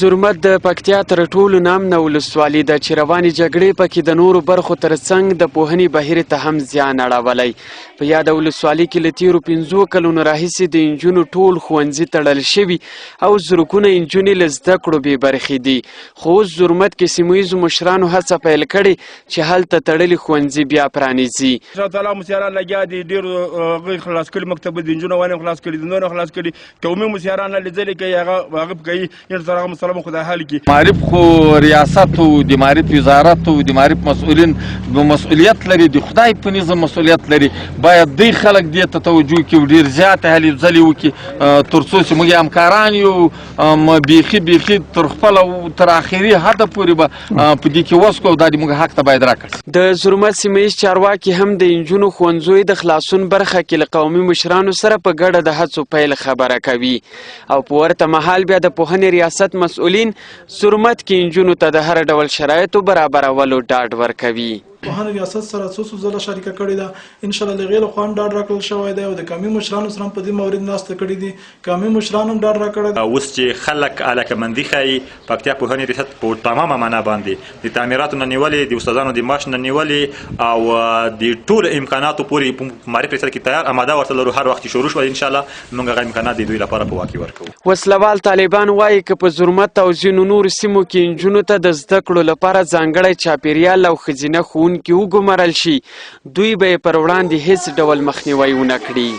زرمت د پکتیا تر ټولو نامنه ولسوالي ده چې روانې جګړې پکې د نورو برخو ترڅنګ د پوهنې بهیر ته هم زیان اړولی. په یاده ولسوالي کې له تېرو 5 کلونو راهیسې د نجونو ټول ښوونځي تړل شوي او زرګونه نجونې له زده کړو بې برخې دي. خو اوس زرمت کې سیمه ییزو مشرانو هڅه پیل کړې چې هلته تړلي ښوونځي بیا پرانیزي. ان شاء الله مسیاران لګیا دي، ډېرو هغوی خلاص کړي مکتبونه، د نجونو والي هم خلاص کړي، د نورو خلاص کړي، قومي مسیاران لیدلې کوي، هغه کوي، ان سره هغه مسله خدای حل کړي. معارف خو ریاست او د معارف وزارت او د معارف مسؤلین مسؤلیت لري، د خدای په نظم مسؤلیت لري، باید دوی خلک دې ته توجه کړي او ډېر زیات هلې ځلې وکړي تر څو چې موږ همکاران یو بیخي بیخي تر خپله تر اخري حده پورې به په دې کې وس کوو، دا د موږ حق ته باید راکړ شي. د زرمت سیمه ییز چارواکي هم د نجونو ښوونځیو د خلاصون برخه کې له قومي مشرانو سره په ګډه د هڅو پیل خبره کوي او په ورته مهال بیا د پوهنې ریاست مسؤلین زرمت کې نجونو ته د هر ډول شرایطو برابرولو ډاډ ورکوي. پوهنې ریاست سره څو څو ځله شریکه کړې ده، ان شاء الله د هغې لخوا هم ډاډ راکړل شوی دی او د قومي مشرانو سره هم په دې مورد ناسته کړې دي، قومي مشرانو هم ډاډ راکړی دی. اوس چې خلک علاقمندي ښيي، پکتیا پوهنې ریاست په تمامه معنا باندې د تعمیراتو نه نیولې، د استادانو د معاش نه نیولې او د ټولو امکاناتو پورې په معارف ریاست کې تیار اماده ورته لرو. هر وخت چې شروع شول ان شاء الله موږ هغه امکانات د دوی لپاره په واک کې ورکوو. وسلوال طالبان وايي که په زرمت او ځینو نورو سیمو کې نجونو ته د زده کړو لپاره ځانګړی چاپیریال او ښځینه ښوونکي وګمارل شي، دوی به یې پر وړاندې هیڅ ډول مخنیوی ونه کړي.